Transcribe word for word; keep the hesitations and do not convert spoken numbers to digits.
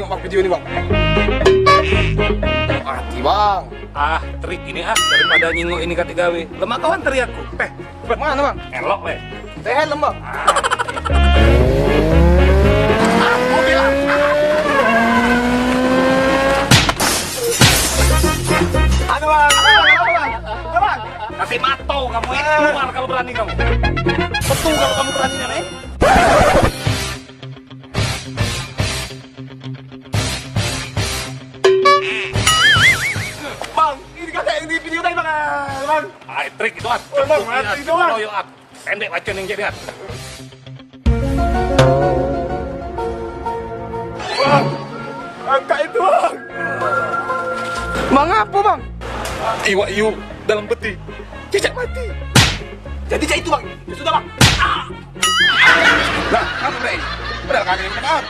Bang, video ni, Bang. Mati, Bang. Ah, trik ini, ah, daripada nyingok ini katik gawe. Lemak kawan teri aku. Peh, cepet. Mana, Bang? Elok, leh. Saya helm, Bang. Ah. Aku bilang. Anu, Bang. Anu, Bang. Anu, Bang. Kasih mato kamu, eh. Keluar kalau berani kamu. Betul kalau kamu berani, eh. Bang, ini kakak yang di video tadi, Bang. Ah, Bang. Ah, trik itu, ah. Oh, Bang, mati itu, Bang. Loyo, ah. Pendek bacaan yang jadi, ah. Bang, angkat itu, Bang. Bang, apa, Bang? Iwak iu dalam peti. Cecak mati. Jadi cak itu, Bang. Ya sudah, Bang. Ah. Lah, apa, Bre? Padahal kami minta maaf.